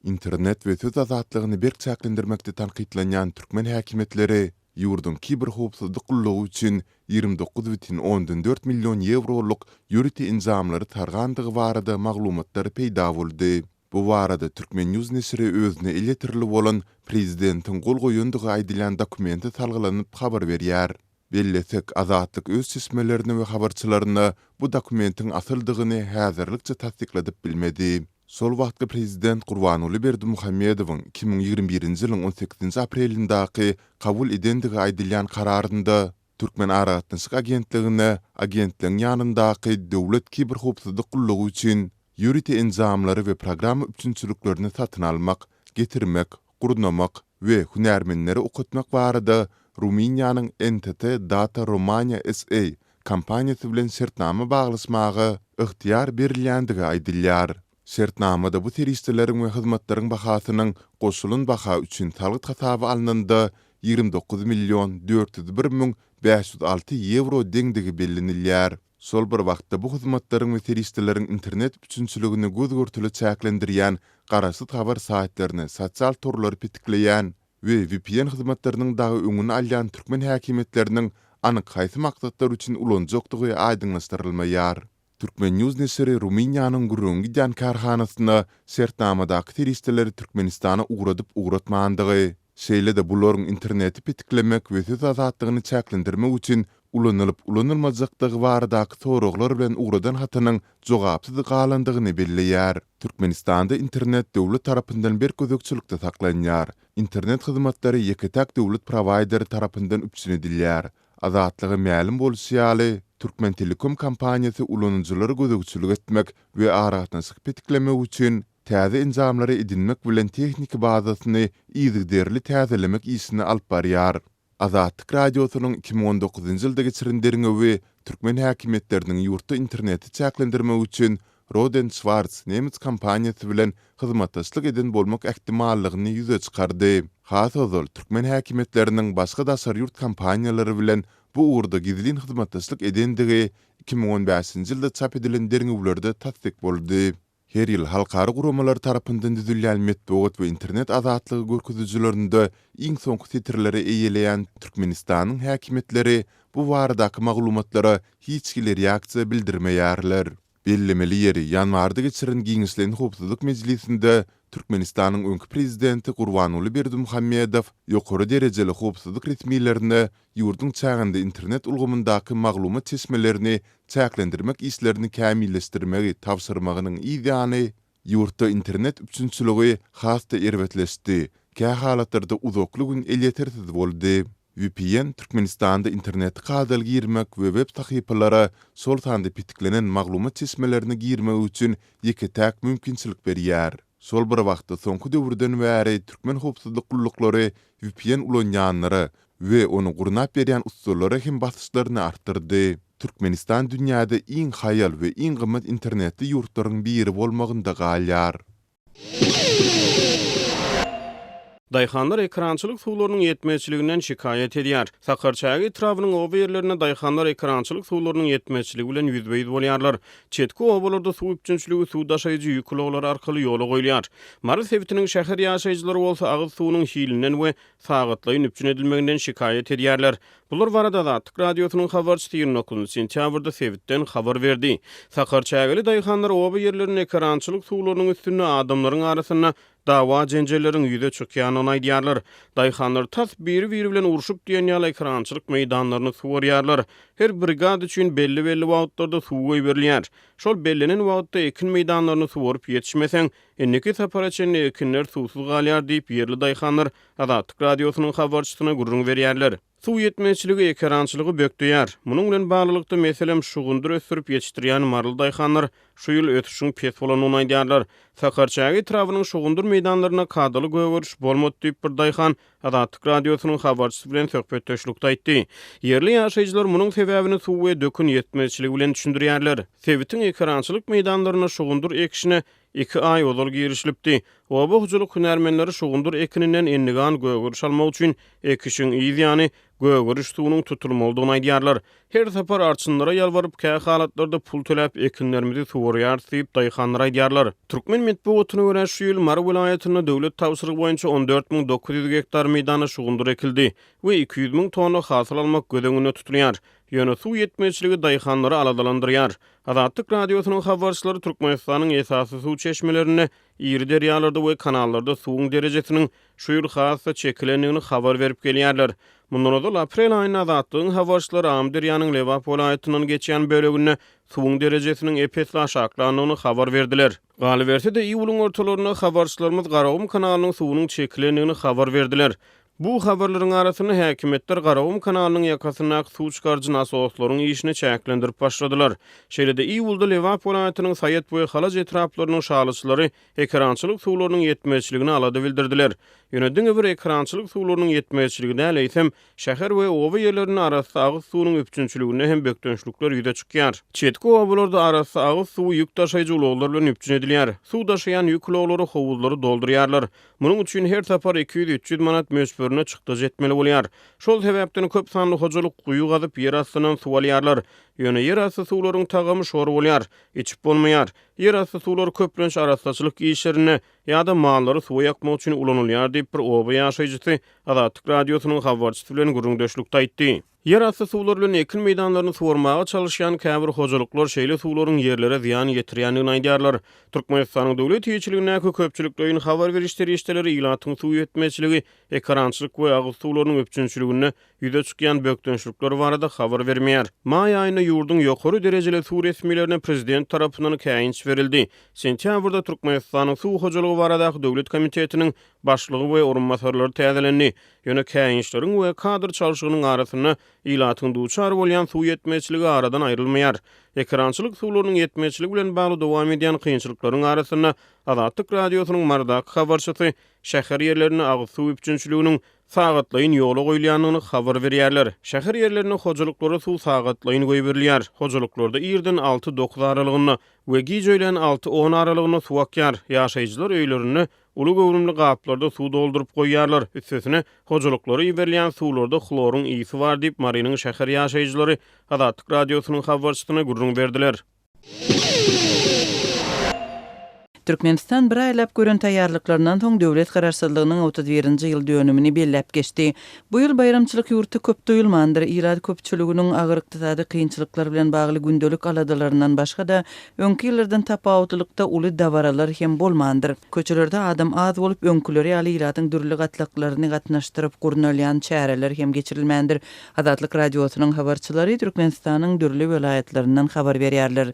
Internet we söz azatlygyny berk çäklendirmekde tankytlanýan türkmen häkimiýetleri ýurduň kiberhowpsuzlyk gullugy üçin 29,4 million ýewrolyk ýörite enjamlary sargandygy barada maglumatlar peýda boldy. Bu barada Turkmen. News neşiri özüne elýeterli bolan prezidentiň gol goýandygy aýdylýan dokumente salgylanyp habar berýär. Bellesek, Azatlyk öz çeşmelerine we habarçylaryna bu dokumentiň asyldygyny häzirlikçe tassykladyp bilmedi. Şol wagtky prezident Gurbanguly Berdimuhamedowyň 2021-nji ýylyň on sekizinji aprelindäki kabul edendigi aýdylýan kararynda Türkmenaragatnaşyk agentligine agentligiň ýanyndaky Döwlet kiberhowpsuzlyk gullugy üçin ýörite enjamlary we programma üpjünçiliklerini satyn almak, getirmek, gurnamak we hünärmenleri okatmak barada Rumyniýanyň NTT Data Romania SA kompaniýasy bilen şertnama baglaşmaga ygtyýar berilýändigi aýdylýar. Şertnamada bu serişdeleriň we hyzmatlaryň bahasynyň goşulan baha üçin salgyt hasaba alnanda 29 million 401 506 ýewro deňdigi bellenilýär. Şol bir wagtda bu hyzmatlaryň we serişdeleriň internet üpjünçiligini göz-görtele çäklendirýän garaşsyz habar saýtlaryny, sosial torlary petikleýän we vpn hyzmatlarynyň dagy öňüni alýan türkmen häkimiýetleriniň anyk haýsy maksatlar üçin ulanjakdygy aýdyňlaşdyrylmaýar. Turkmen. News neşiri Rumyniýanyň gürrüňi gidýän kärhanasyna şertnamadaky serişdeleri Türkmenistana ugradyp-ugratmandygy, şeýle-de bularyň interneti petiklemek we söz azatlygyny çäklendirmek üçin ulanylyp-ulanylmajakdygy baradaky soraglar bilen ugradan hatynyň jogapsyz galandygyny belleýär. Türkmenistanda internet döwlet tarapyndan berk gözegçilikde saklanýar. Internet hyzmatlary ýeke-täk döwlet prowaýderi tarapyndan üpjün edilýär. Azatlyga mälim bolşy ýaly, Türkmentelekom kompaniýasy ulanyjylara gözegçilik etmek we aragatnaşyk petiklemek üçin täze enjamlary edinmek bilen tehniki bazasyny yzygiderli täzelemek işini alyp barýar. Azatlyk Radiosynyň 2019-njy ýylda geçiren derňewi türkmen häkimiýetleriniň ýurtda interneti çäklendirmek üçin Rohde Schwarz nemes kompaniýasy bilen hyzmatdaşlyk eden bolmak ähtimallygyny ýüze çykardy. Has ozal, türkmen häkimiýetleriniň başga daşary ýurt kompaniýalary bilen bu ugurda gizlin hyzmatdaşlyk edendigi 2015-nji ýylda çap edilen derňewlerde tassyk boldy. Her ýyl halkara guramalary tarapyndan düzülýän metbugat we internet azatlygy görkezijilerinde iň soňky setirleri eýeleýän Türkmenistanyň häkimiýetleri bu baradaky maglumatlara hiç hili reaksiýa bildirmeýärler. Bellemeli ýeri, ýanwarda geçiren giňişleýin howpsuzlyk mejlisinde Türkmenistanyň öňki prezidenti Gurbanguly Berdimuhamedow ýokary derejeli howpsuzlyk resmilerine ýurduň çäginde internet ulgamyndaky maglumat çeşmelerini çäklendirmek işlerini kämilleşdirmegi tabşyrmagynyň yz ýany, ýurtda internet üpjünçiligi has-da erbetleşdi, kähalatlarda uzakly gün elýetersiz boldy. Vpn Türkmenistanda internete kadaly girmek we web sahypalara, şol sanda petiklenen maglumat çeşmelerine girmek üçin ýeke-täk mümkinçilik berýär. Şol bir wagtda, soňky döwürden bäri türkmen howpsuzlyk gulluklary vpn ulanýanlara we ony gurnap berýän ussalara hem basyşlaryny artdyrdy. Türkmenistan dünýäde iň haýal we iň gymmat internetli ýurtlaryň biri bolmagynda galýar. Daýhanlar ekerançylyk suwlarynyň ýetmezçiliginden şikaýat edýär. Sakarçäge etrabynyň oba ýerlerinde daýhanlar ekerançylyk suwlarynyň ýetmezçiligi bilen ýüzbe-ýüz bolýarlar. Çetki obalarda suw üpjünçiligi suw daşaýjy ýük ulaglary arkaly ýola goýulýar. Mary sebitiniň şäher ýaşaýjylary bolsa agyz suwunyň hilinden we sagatlaýyn üpjün edilmeginden şikaýat edýärler. Bular barada Azatlyk Radiosynyň habarçysy 29 sentýabrda sebitden habar berdi. Sakarçägeli daýhanlar oba ýerlerinde ekerançylyk suwlarynyň üstünde adamlaryň arasynda dawa-jenjelleriň ýüze çykýandygyny aýdýarlar. Daýhanlar tas biri-biri bilen urşup diýen ýaly ekerançylyk meýdanlaryny suwarýarlar. Her brigada üçin belli-belli wagtlarda suw goýberilýär. Şol bellenen wagtda ekin meýdanlaryny suwaryp ýetişmeseň, Indiki sapara çenli ekinler suwsuz galýar diýip, ýerli daýhanlar Azatlyk Radiosynyň habarçysyna gürrüň berýärler. Suw ýetmezçiligi ekerançylygy bökdeýär. Munuň bilen baglylykda, meselem, şugundyr ösdürip ýetişdirýän maryly daýhanlar şu ýyl ösüşiň pes bolandygyny aýdýarlar. Sakarçäge etrabynyň şugundyr meýdanlarynda kadaly gögeriş bolmady diýip, bir daýhan Azatlyk Radiosynyň habarçysy bilen söhbetdeşlikde aýtdy. Ýerli ýaşaýjylar munuň sebäbini suw we dökün ýetmezçiligi bilen düşündirýärler. Sebitiň ekerançylyk meýdanlarynda şugundyr ekişine Iki aý ozal girişilipdi. Oba hojalyk hünärmenleri şugundyr ekininden endigan gögeriş almak üçin ekişiň yz ýany, Gögeriş suwunyň tutulmalydygyny aýdýarlar. Her sapar arçynlara ýalbaryp, kä halatlarda pul töläp ekinlerimizi suwarýarys diýip, daýhanlar aýdýarlar. Türkmen metbugatyna görä, şu ýyl Mary welaýatynda döwlet tabşyrygy boýunça 14 900 gektar meýdana şugundyr ekildi we 200 müň tonna hasyl almak göz öňünde tutulýar. Ýöne suw ýetmezçiligi daýhanlary aladalandyrýar. Azatlyk Radiosynyň habarçylary Türkmenistanyň esasy suw çeşmelerinde, iri derýalarda we kanallarda suwuň derejesiniň şu ýyl has-da çekilendigini habar berip gelýärler. Mundan ozal, aprel aýynda Azatlygyň habarçylary Amyderýanyň Lebap welaýatyndan geçýän böleginde suwuň derejesiniň ep-esli aşaklandygyny habar berdiler. Galyberse-de, iýulyň ortalarynda habarçylarymyz Garagum kanalynyň suwunyň çekilendigini habar berdiler. Bu habarlaryň arasynda häkimiýetler Garagum kanalynyň ýakasyndaky suw çykaryjy nasoslaryň işini çäklendirip başladylar. Şeýle-de, iýulda Lebap welaýatynyň Saýat we Halaç etraplarynyň şalyçylary ekerançylyk suwlarynyň ýetmezçiligine alada bildirdiler. Ýöne diňe bir ekerançylyk suwlarynyň ýetmezçiligi däl, eýsem, şäher we oba ýerlerinde arassa agyz suwunyň üpjünçiliginde hem bökdençlikler ýüze çykýar. Çetki obalarda arassa agyz suwy ýük daşaýjy ulaglar bilen üpjün edilýär. Suw daşaýan ýük ulaglary howuzlary doldurýarlar. Munuň üçin her sapar 200-300 manat möçberinde çykdajy etmeli bolýar. Şol sebäpden köp sanly hojalyk guýy gazyp, ýer astyndan suw alýarlar. Ýöne ýerasty suwlaryň tagamy şor bolýar, içip bolmaýar. Ýerasty suwlar köplenç arassaçylyk işlerinde ýa-da mallary suwa ýakmak üçin ulanylýar diýip, bir oba ýaşaýjysy Azatlyk Radiosynyň habarçysy bilen gürrüňdeşlikde aýtdy. Ýerasty suwlar bilen ekin meýdanlaryny suwarmaga çalyşýan käbir hojalyklar şeýle suwlaryň ýerlere zyýan ýetirýändigini aýdýarlar. Türkmenistanyň döwlet eýeçiligindäki köpçülikleýin habar beriş serişdeleri ilatyň suw ýetmezçiligi, ekerançylyk we agyz suwlarynyň üpjünçiliginde ýüze çykýan bökdençlikler barada habar bermeýär. Maý aýynda ýurduň ýokary derejeli suw resmilerine prezident tarapyndan käýinç berildi. Sentýabrda Türkmenistanyň Suw hojalygy baradaky döwlet komitetiniň başlygy we orunbasarlary täzelendi. Ýöne käýinçleriň we kadr çalşygynyň arasynda ilatyň duçar bolýan suw ýetmezçiligi aradan aýrylmaýar. Ekerançylyk suwlarynyň ýetmezçiligi bilen bagly dowam edýän kynçylyklaryň arasynda Azatlyk Radiosynyň Marydaky habarçysy şäher ýerlerinde agyz suw üpjünçiliginiň sagatlaýyn ýola goýulýandygyny habar berýärler. Şäher ýerlerinde hojalyklara suw sagatlaýyn goýberilýär. Hojalyklarda irden alty-dokuz aralygynda we giç öýlän alty-on aralygynda suw akýar. Ýaşaýjylar öýlerinde uly göwrümli gaplarda suw dolduryp goýýarlar. Üstesine, hojalyklara iberilýän suwlarda hloryň ysy bar diýip, Marynyň şäher ýaşaýjylary Azatlyk Radiosynyň habarçysyna gürrüň berdiler. Türkmenistan bir aýlap gören taýýarlyklaryndan soň döwlet Garaşsyzlygynyň 31-nji ýyl dönümini belläp geçdi. Bu ýyl baýramçylyk ýurtda köp duýulmandyr. Ilat köpçüliginiň agyr ykdysady kynçylyklar bilen bagly gündelik aladalaryndan başga-da, öňki ýyllardan tapawutlylykda uly dabaralar hem bolmandyr. Köçelerde adam az bolup, öňküleri ýaly ilatyň dürli gatlaklaryny gatnaşdyryp gurnalýan çäreler hem geçirilmändir. Azatlyk Radiosynyň habarçylary Türkmenistanyň dürli welaýatlaryndan habar berýärler.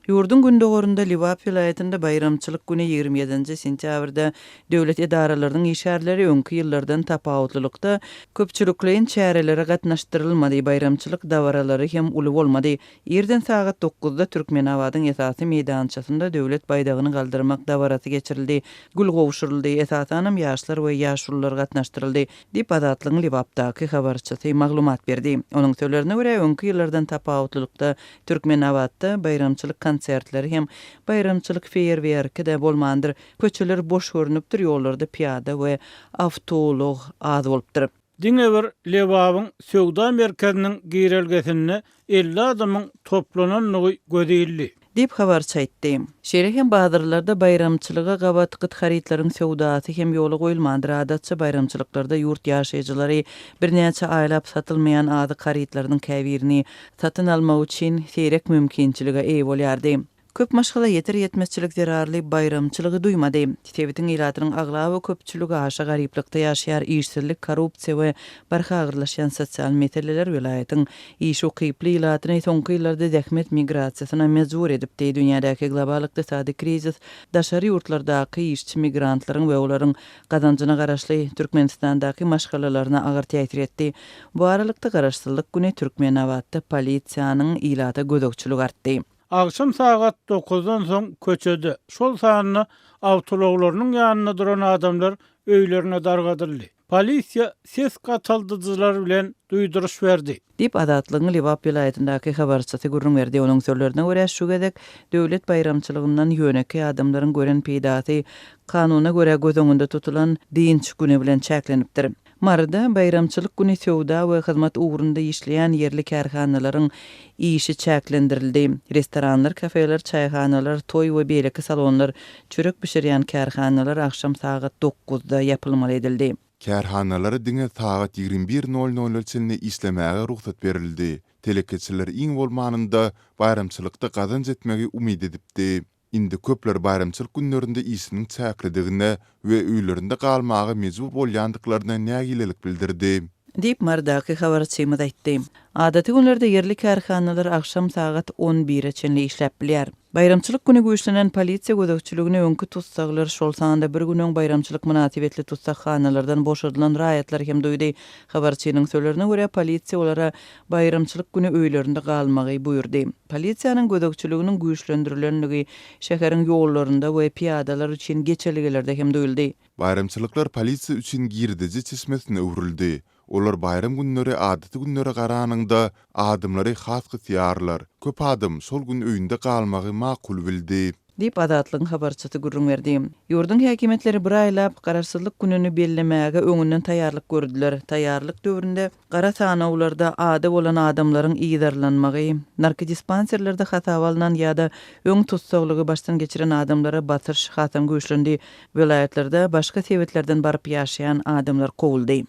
Ýurduň gündogarynda Lebap welaýatynda baýramçylyk güni 27-nji sentýabrda döwlet edaralarynyň işgärleri öňki ýyllardan tapawutlylykda köpçülikleýin çärelere gatnaşdyrylmady, baýramçylyk dabaralary hem uly bolmady. Irden sagat dokuzda Türkmenabadyň esasy meýdançasynda döwlet baýdagyny galdyrmak dabarasy geçirildi, gül gowşuryldy, esasanam ýaşlar we ýaşulular gatnaşdyryldy. Diýip, Azatlygyň Lebapdaky habarçysy maglumat berdi. Onuň sözlerine görä, öňki ýyllardan tapawutlylykda, Türkmenabatda baýramçylyk konsertleri hem, baýramçylyk feýerwerki-de bolmandyr. Köçeler boş görnüpdir, ýollarda pyýada we awtoulag az bolupdyr. Diňe bir Lebabyň söwda merkeziniň girelgesinde 50 adamyň toplanandygy göze ildi. Diýip, habarçy aýtdy. Şeýle hem bazarlarda baýramçylyga gabat gyt harytlaryň söwdasy hem ýola goýulmandyr. Adatça, baýramçylyklarda ýurt ýaşaýjylary birnäçe aýlap satylmaýan azyk harytlarynyň käbirini satyn almak üçin seýrek mümkinçilige eýe bolýardy. Köp maşgala ýeter-ýetmezçilik zerarly baýramçylygy duýmady. Sebitiň ilatynyň aglaba köpçüligi aşa garyplykda ýaşaýar, işsizlik, korrupsiýa we barha agyrlaşýan sosial meseleler welaýatyň Işe ukyply ilatyny soňky ýyllarda zähmet migrasiýasyna mejbur edipdi. Dünýädäki global ykdysady krizis daşary ýurtlardaky işçi migrantlaryň we olaryň gazanjyna garaşly Türkmenistandaky maşgalalaryna agyr täsir etdi. Bu aralykda Garaşsyzlyk güni Türkmenabatda polisiýanyň ilata gözegçiligi artdy. Agşam sagat dokuzdan soň köçede, şol sanda awtoulaglarynyň ýanynda duran adamlar öýlerine dargadyldy. Polisiýa ses gataldyjylar bilen duýduryş berdi. Diýip, Azatlygyň Lebap welaýatyndaky habarçysy gürrüň berdi. Onuň sözlerine görä, şu gezek döwlet baýramçylygyndan ýönekeý adamlaryň gören peýdasy kanuna görä göz öňünde tutulan dynç güni bilen çäklenipdir. Maryda baýramçylyk güni söwda we hyzmat ugrunda işleýän ýerli kärhanalaryň işi çäklendirildi. Restoranlar, kafeler, çaýhanalar, toý we beýleki salonlar, çörek bişirýän kärhanalar agşam sagat dokuzda ýapylmaly edildi. Kärhanalara diňe sagat 21 nol nola çenli işlemäge rugsat berildi. Telekeçiler iň bolmanynda baýramçylykda gazanç etmegi umyt edipdi. Indi köpler baýramçylyk günlerinde işiniň çäklidigine we öýlerinde galmaga mejbur bolýandyklaryna nägilelik bildirdi. Diýip, Marydaky habarçymyz aýtdy. Adaty günlerde ýerli kärhanalar agşam sagat on bire çenli işläp bilýär. Baýramçylyk güni güýçlenen polisiýa gözegçiligini öňki tussaglar, şol sanda bir gün öň baýramçylyk mynasybetli tussaghanalardan boşadylan raýatlar hem duýdy. Habarçynyň sözlerine görä, polisiýa olara baýramçylyk güni öýlerinde galmagy buýurdy. Polisiýanyň gözegçiliginiň güýçlendirilendigi şäheriň ýollarynda we pyýadalar üçin geçelgelerde hem duýuldy. Baýramçylyklar polisiýa üçin girdeji çeşmesine öwrüldi. Olar baýram günleri adaty günlere garanyňda adamlary has gysýarlar. Köp adam şol gün öýünde galmagy makul bildi. Diýip, Azatlygyň habarçysy gürrüň berdi. Ýurduň häkimiýetleri bir aýlap, Garaşsyzlyk gününi bellemäge öňünden taýýarlyk gördüler. Taýýarlyk döwründe gara sanawlarda ady bolan adamlaryň yzarlanmagy, narkodispanserlerde hasaba alnan ýa-da öň tussaglygy başdan geçiren adamlara basyş hasam güýçlendi. Welaýatlarda başga sebitlerden baryp ýaşaýan adamlar kowuldy.